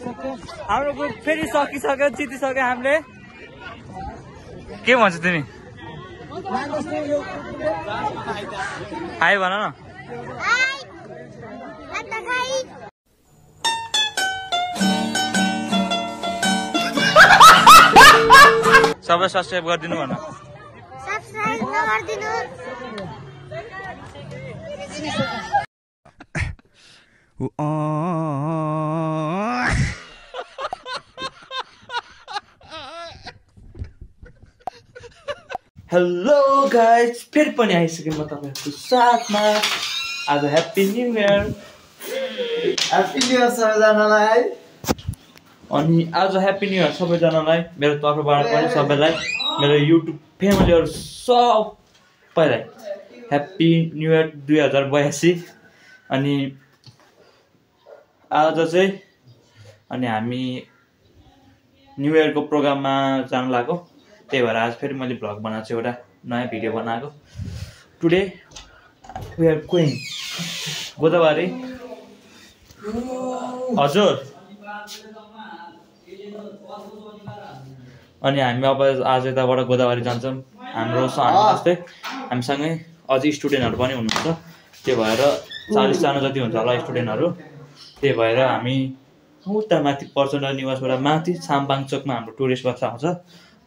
हाम्रो ग्रुप फेरि सकिसक्यो, जितिसक्यो हामीले। के भन्छ तिमी? हाई भन न। सबै सब्सक्राइब गरिदिनु भन। सब्सक्राइब नगर्दिनु। हेलो गाइस, फेरि पनि आइसकेँ म तपाईँहरूको साथमा। आज happy new year. Happy new year सबैजनालाई। अनि आज ह्याप्पी न्यू इयर सबैजनालाई, मेरो तर्फबाट पनि सबैलाई, मेरो युट्युब फ्यामिलीहरू सबैलाई ह्याप्पी न्यू इयर 2082। अनि आज चाहिँ हामी न्यू इयरको प्रोग्राममा जानु लाग्यो, त्यही भएर आज फेरि मैले भ्लग बनाएको छु, एउटा नयाँ भिडियो बनाएको। Today we are going Godavari. हजुर, अनि हामी अब आज यताबाट गोदावरी जान्छौँ। हाम्रो जस्तै हामीसँगै अझै स्टुडेन्टहरू पनि हुनुहुन्छ, त्यो भएर 40जना जति हुन्छ होला स्टुडेन्टहरू। त्यही भएर हामी उता माथि पर्चन्ड निवासबाट माथि साम्बाङ चोकमा हाम्रो टुरिस्ट बस आउँछ,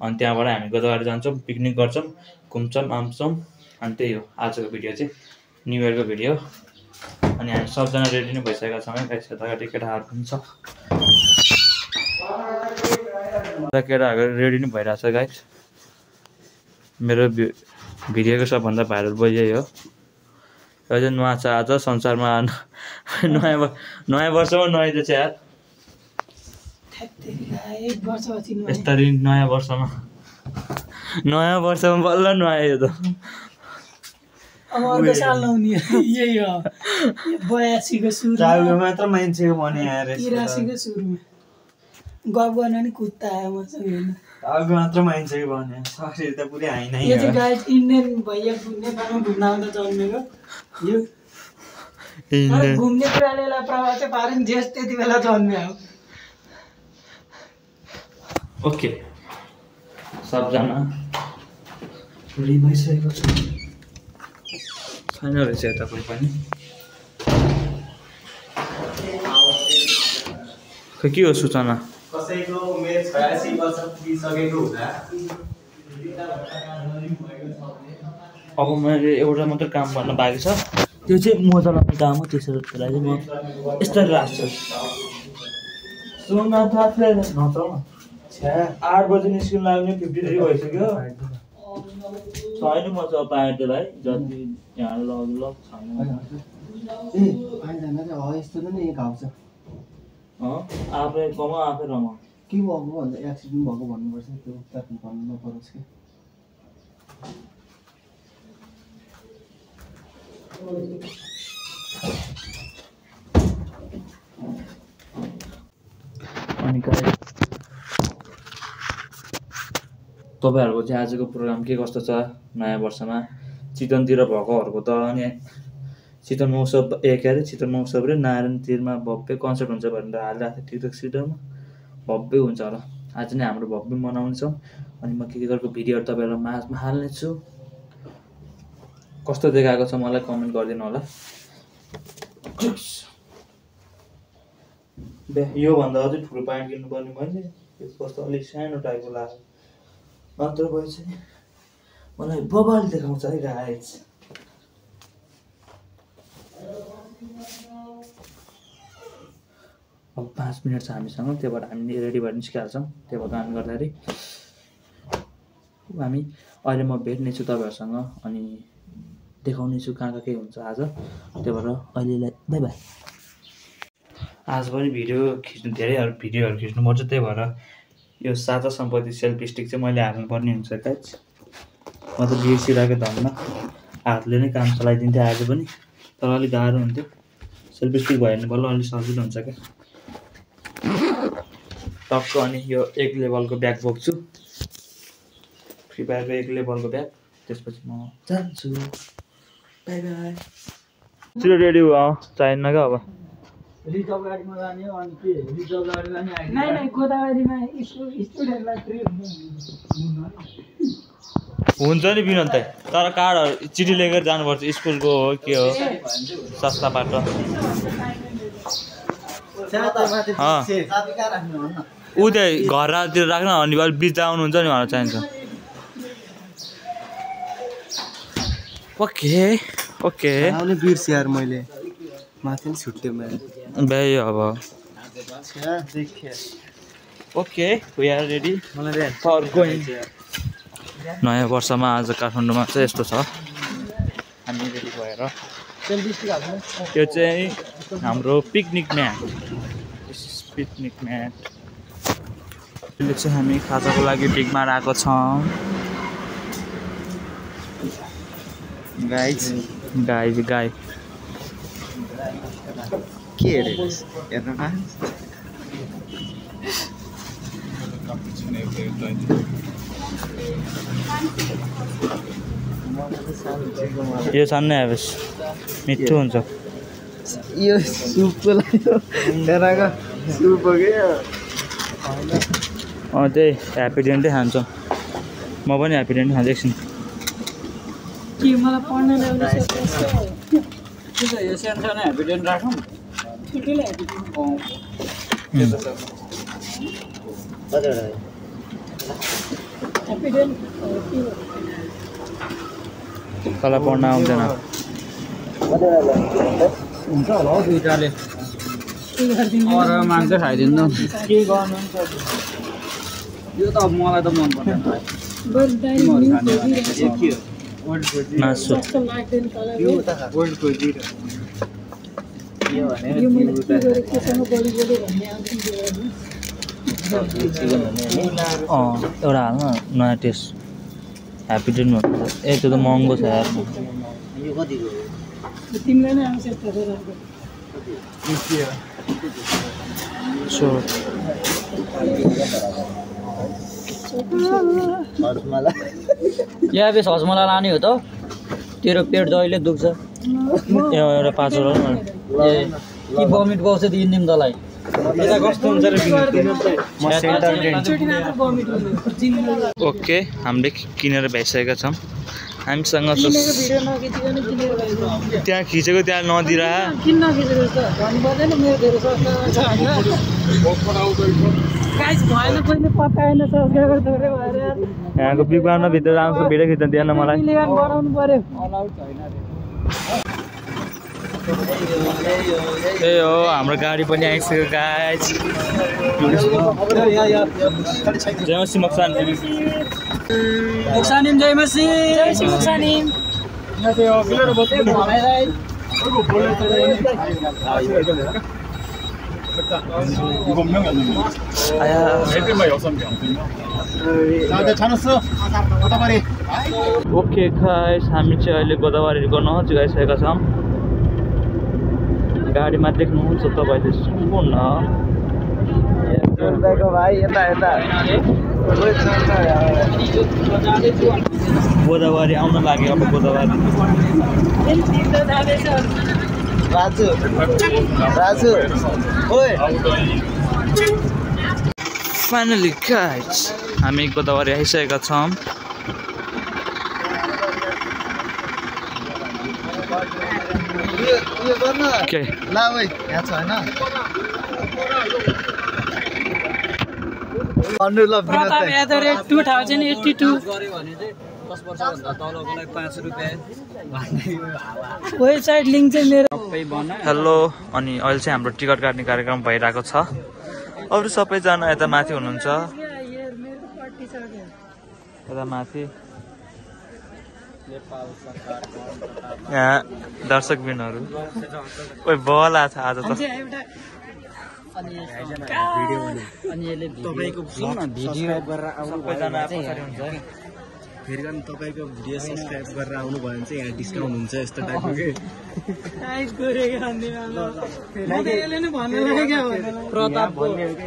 अनि त्यहाँबाट हामी गोदावरी जान्छौँ, पिकनिक गर्छौँ, घुम्छौँ, आउँछौँ। अनि त्यही हो आजको भिडियो चाहिँ, न्यु इयरको भिडियो। अनि हामी सबजना रेडी नै भइसकेका छौँ है गाइस। यतापट्टि केटाहरू पनि छ, केटाहरू रेडी नै भइरहेको छ गाइस। मेरो भिडियोको सबभन्दा भाइरल बोय यही हो। यो चाहिँ नुहाएको छ आज संसारमा। नयाँ वर्षमा नुहाइदिएछ यार, यस्तरी नयाँ वर्षमा बल्ल नुहायो त। अब अर्को साल नहुने यही हो। 82 को सुरुमा मात्र मान्छेको भने आएर 83 को सुरुमा गफ गर्न नि कुत्ता आयो मसँग हेर्न। अब मात्र मान्छेको भने सरी त पुरै हाइ नै। यो चाहिँ गाइस इन्डियन भैया नेपालमा घुम्न आउँदा जन्मेको यो। घुम्ने कुराले प्रभाव चाहिँ पारेन, जेस त्यति बेला जन्मे हो। ओके, सबजना रेडी भइसकेको छ। छैन रहेछ यता कोही पनि। खै के हो सूचना? कसैको उमेर 86 वर्ष पुगिसकेको हुँदा अब मैले एउटा मात्र काम गर्न बाँकी छ, त्यो चाहिँ मोजा लगाउने काम हो। त्यसलाई चाहिँ म यस्तरी राख्छु। सुन थाप्ले नचाउ न। 8 बजे निस्किनु लाग्ने 53 भइसक्यो। छैन म चाहिँ पाएँ त्यसलाई जति यहाँ लग छैन। यस्तो त नि घाउ छ। आफै कमाऊ आफै रमाऊ। के भएको भन्दा एक्सिडेन्ट भएको भन्नुपर्छ, त्यो तात्नु भन्नु नपरोस् कि। अनि तपाईँहरूको चाहिँ आजको प्रोग्राम के कस्तो छ नयाँ वर्षमा? चितवनतिर भएकोहरूको त अनि चितवन महोत्सव चितवन महोत्सव र नारायण तीरमा भव्य कन्सर्ट हुन्छ भनेर हालिरहेको थियो टिकटक सिटमा। भव्य हुन्छ होला। आज नै हाम्रो भव्य मनाउनेछौँ। अनि म के गरेको भिडियोहरू तपाईँहरूलाई माझमा हाल्नेछु। कस्तो देखाएको छ मलाई कमेन्ट गरिदिनु होला। योभन्दा अझै ठुलो प्यान्ट किन्नुपर्ने मैले, यो कस्तो अलिक सानो टाइपको लाग्यो। नत्र भए चाहिँ मलाई बबाल देखाउँछ है गाइस। अब 5 मिनट छ हामीसँग, त्यहाँबाट हामी रेडी भएर निस्किहाल्छौँ। त्यो भएर हामी गर्दाखेरि हामी अहिले म भेट्नेछु तपाईँहरूसँग अनि देखाउनेछु कहाँ के हुन्छ आज। त्यही भएर अहिलेलाई बाई बाई। आज पनि भिडियोहरू खिच्नुपर्छ, त्यही भएर यो साझा सम्पत्ति सेल्फी स्टिक चाहिँ मैले हाल्नुपर्ने हुन्छ गाइस। म त बिर्सिरहेको धन्न, हातले नै काम चलाइदिन्थेँ आज पनि, तर अलिक गाह्रो हुन्थ्यो। सेल्फी स्टिक भयो भने बल्ल अलिक सजिलो हुन्छ क्या टक्क। अनि यो 1 लेभलको ब्याग बोक्छु, फ्री फायरको 1 लेभलको ब्याग। त्यसपछि म जान्छु। By by. छिटो रेडी हो, चाहिन्न क्या अब। रिजर्भ गाडीमा जाने हो अनि के रिजर्भ गाडीमा नि आइडी नै गोदावरीमा स्टुडेन्टलाई फ्री हुन्छ नि विनोद दाइ तर कार्डहरू चिठी लेखेर जानुपर्छ स्कुलको हो के हो सस्ता बाटो ऊ त्यही घरतिर राख्न अनि अलिक बिच आउनुहुन्छ नि भनेर चाहिन्छ ओके ओके आउने बिर्स यार मैले माथि नि छुट्यो मैले भाइ अब okay we are ready for going नयाँ वर्षमा आज काठमाडौँमा चाहिँ यस्तो छ हामी रेडी भएर यो चाहिँ हाम्रो पिकनिक म्याट पिकनिक म्याट अहिले चाहिँ हामी खाजाको लागि टिकमा आएको छौँ गाई के हेरे हेर्नु यो सान्नै आएपछि मिठो हुन्छ यो सुपको लागि तेराको सुप हो कि त्यही ह्याप्पीडेन्टै खान्छ म पनि ह्याप्पीडेन्ट खान्छ एकछिन के मलाई पढ्न ल्याउने के छ यो सानो सानो ह्याप्पीडेन्ट राखौँ ठुल्ठुलो ह्याप्पीडेन्ट तँलाई पढ्न आउँदैन हुन्छ होला हौ दुईटाले अरू माग्छ खाइदिनु के गर्नुहुन्छ यो त अब मलाई त मन पर्दैन मासु एउटा हाल्न नयाँ टेस्ट ह्याप्पीडेन्ट भन्नु ए त्यो त महँगो छ यार तिमीलाई नै आउँछ सो या बेस हजमला लाने हो त तेरो पेट जहिले दुख्छ एउटा 5 वटा ए कि भमिट गर्छ दिने तँलाई ओके हामीले किनेर भ्याइसकेका छौँ हामीसँग त्यहाँ खिचेको त्यहाँ नदिरा यहाँको बिगबानमा भित्र आउँछ भिडियो खिच्न दिएन मलाई त्यही हो हाम्रो गाडी पनि आइसक्यो गाइज जय मसी मोक्सानिम जय मसी मोक्सानिम ओके गाइज हामी चाहिँ अहिले गोदावरीको नजिक आइसकेका छौँ गाडीमा देख्नुहुन्छ तपाईँले सम्पूर्ण गोदावरी आउन लाग्यो अब गोदावरी राजु फाइनली गाइज हामी गोदावरी आइसकेका छौँ के ला ओइ यहाँ छ हैन under love Pratap Yadav 2082 website link चाहिँ मेरो हेलो अनि अहिले चाहिँ हाम्रो टिकट काट्ने कार्यक्रम भइरहेको छ अरू सबैजना यता माथि हुनुहुन्छ यता माथि यहाँ दर्शकबिनहरू कोही बला छ आज त सबैजना पछाडि हुन्छ फेरि पनि तपाईको भिडियो सब्स्क्राइब गरेर आउनु भयो भने चाहिँ यहाँ डिस्काउन्ट हुन्छ यस्तो टाइपको के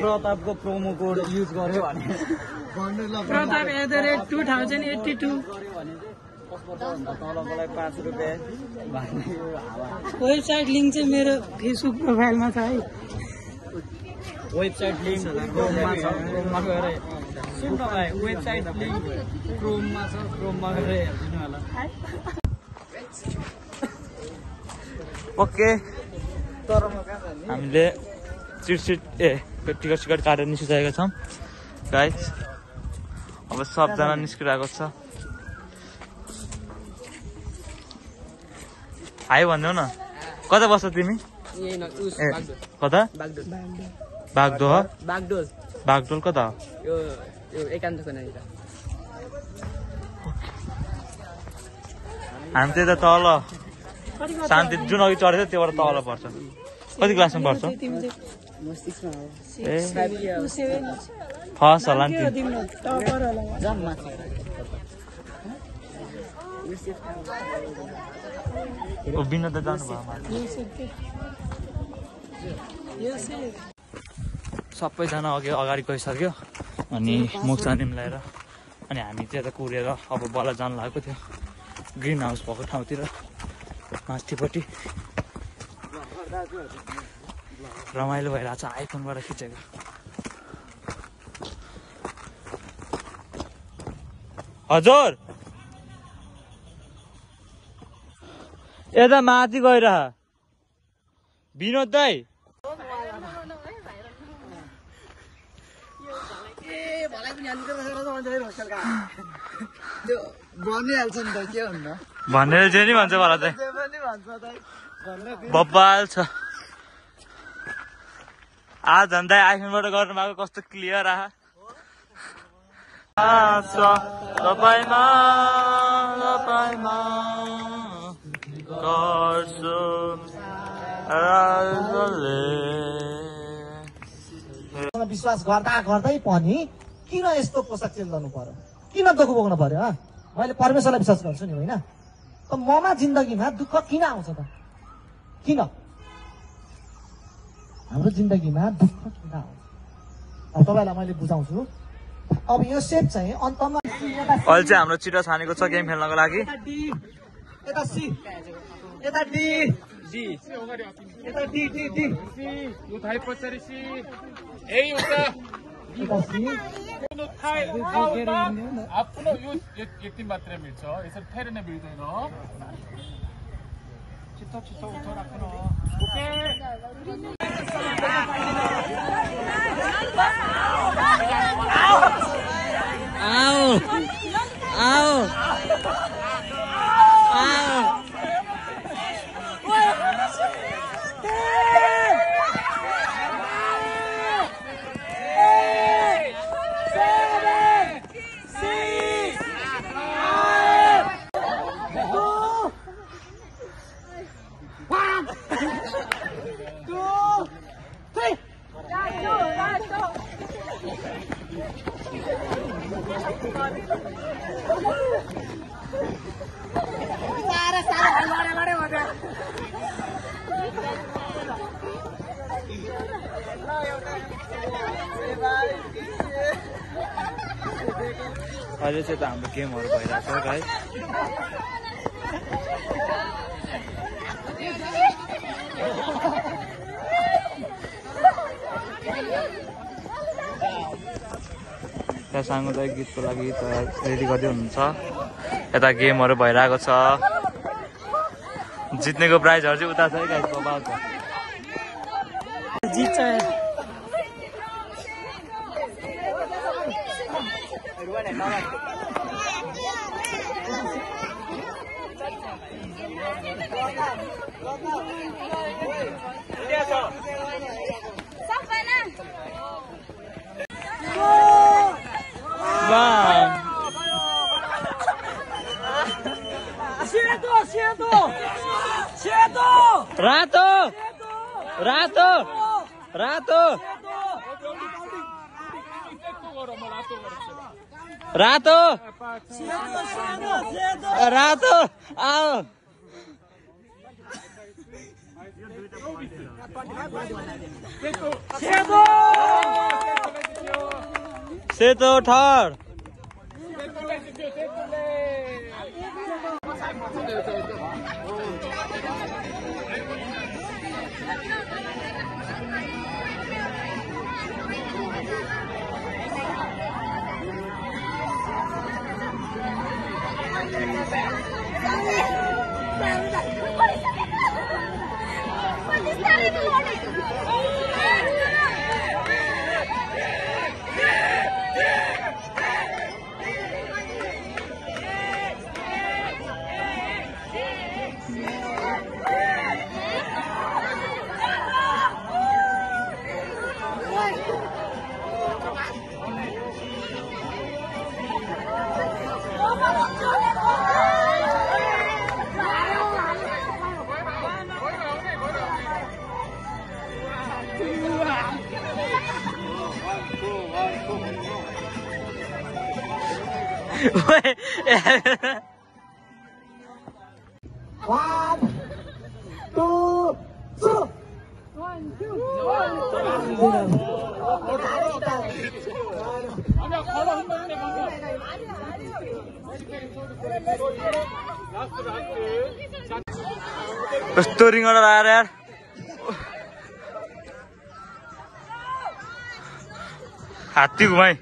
प्रतापको प्रोमो कोड युज गर्यो भने प्रताप 2082 तलकोलाई 5 रुपियाँ भन्ने यो हावा वेबसाइट लिङ्क चाहिँ मेरो फेसबुक प्रोफाइलमा छ है वेबसाइट लिङ्क क्रोममा छ क्रोममा गएर सुन तपाईँ वेबसाइट लिङ्क क्रोममा छ क्रोममा गएर हेरिदिनु होला ओके हामीले चिटसिट टिकट सिकट काटेर निस्किसकेका छौँ गाइस अब सबजना निस्किरहेको छ हाई भन्देऊ न कता बस्छ तिमी ए कता बागडोल बागडोल कता हो यो एकान्तको नानी हामी चाहिँ यता तल शान्ति जुन अघि चढेको थियो त्योबाट तल पर्छ कति क्लासमा पढ्छ ए फर्स्ट होला नि विनोद जानुभयो सबैजना अगाडि गइसक्यो अनि मुक्सानी मिलाएर अनि हामी चाहिँ यता कुरेर अब बल्ल जानु लागेको थियो ग्रिन हाउस भएको ठाउँतिर माथिपट्टि रमाइलो भइरहेको छ आइफोनबाट खिचेको हजुर यता माथि गइरह विनोद दाई भनेर चाहिँ नि भन्छ मलाई चाहिँ बब्बाल छ आज झन्डै आइफोनबाट गर्नु भएको कस्तो क्लियर तपाईँमा विश्वास गर्दा गर्दै पनि किन यस्तो पोसाक चेन्ज गर्नु पर्यो किन दुःख भोग्नु पर्यो मैले परमेश्वरलाई विश्वास गर्छु नि होइन त ममा जिन्दगीमा दुःख किन आउँछ त किन हाम्रो जिन्दगीमा दुःख किन आउँछ अब तपाईँलाई मैले बुझाउँछु अब यो सेप चाहिँ अन्तमा अहिले चाहिँ हाम्रो चिटा छानेको छ गेम खेल्नको लागि यता सी यता डी डी यता डी डी डी उठाइ पछाडि सी यही उता यता सी आफ्नो यो यति मात्रै मिल्छ यसरी फेरि नै मिल्दैन छिटो छिटो उठो राख्नु ओके आओ आओ आओ अहिले चाहिँ त हाम्रो गेमहरू भइरहेको छ गाइस त्यहाँ सामुदायिक गीतको लागि रेडी गर्दै हुनुहुन्छ यता गेमहरू भइरहेको छ जित्नेको प्राइजहरू चाहिँ उता छ है गाइस बबाल छ जित्छ रातो रातो रातो रातो रातो आओ सेतो ठहर कस्तो रिङडा आएर यार हात्ती घुमाई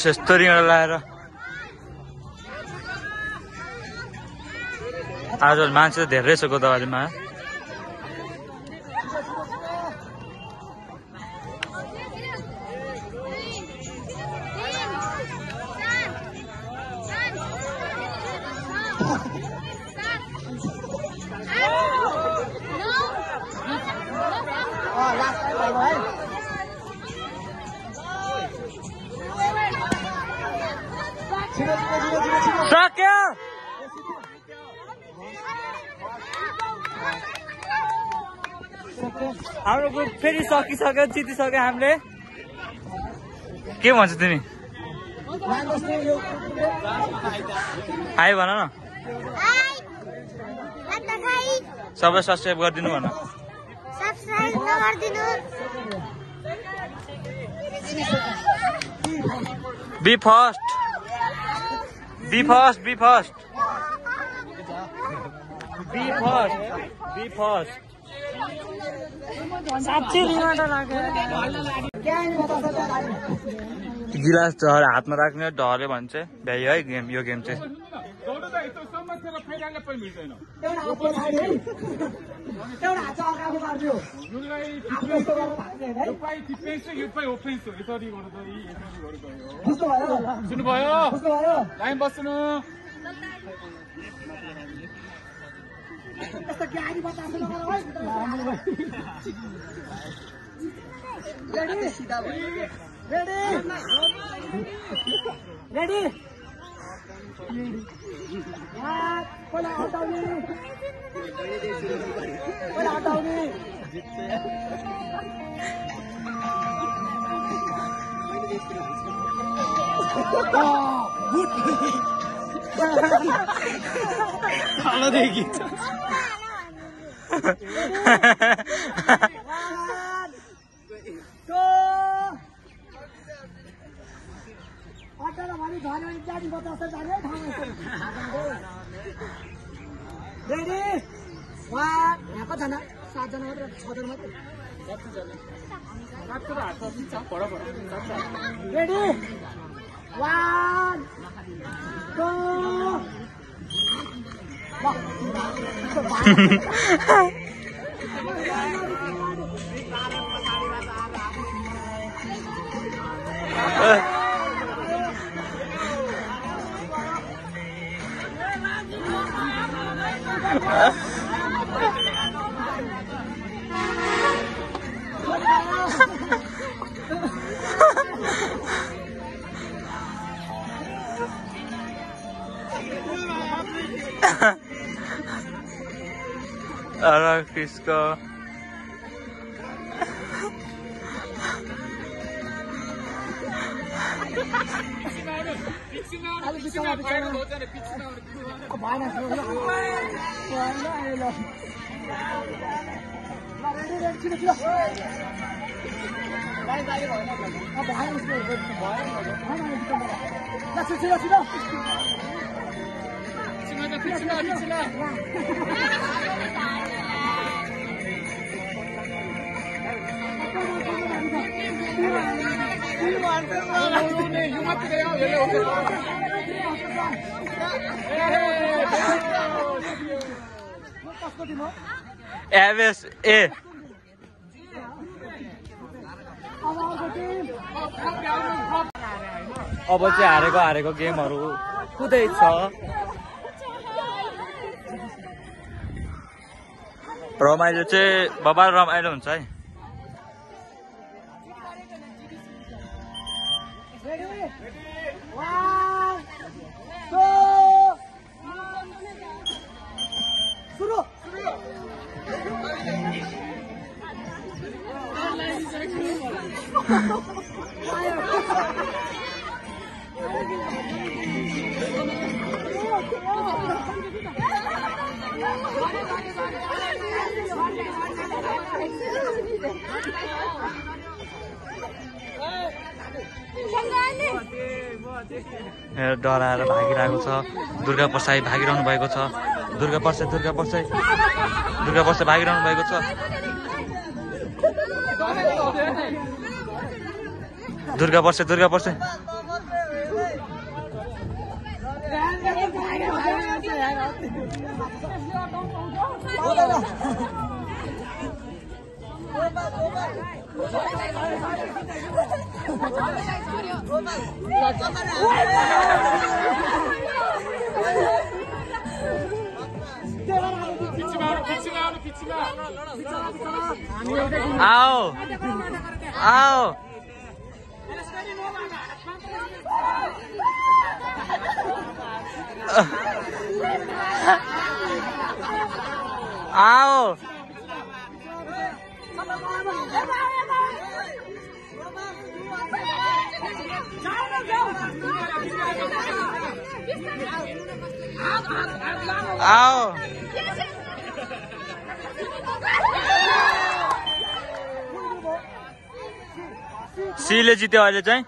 यस्तो रिङडा लाएर आज मान्छे त धेरै छ गोदावरीमा सक्यो हाम्रो ग्रुप फेरि सकिसक्यो जितिसक्यो हामीले के भन्छ तिमी हाई भन न सबै सब्सक्राइब गरिदिनु भन be first be first be first be first be first गिलास चढ हातमा राख्ने ढल्यो भने चाहिँ भ्याइ है गेम यो गेम चाहिँ सुन्नुभयो लाइन बस्नु रेडी रेडी यहाँ कतिजना 7 जना मात्र 6 जना मात्र रेडी 1 2 Ara Fiska एभेस ए अब चाहिँ हारेको गेमहरू हुँदैछ। रमाइलो चाहिँ बबाल रमाइलो हुन्छ है। डराएर भागिरहेको छ। दुर्गा प्रसाई भागिरहनु भएको छ। दुर्गा प्रसाई भागिरहनु भएको छ। दुर्गा प्रसाई आओ सीले जित्यो अहिले चाहिँ।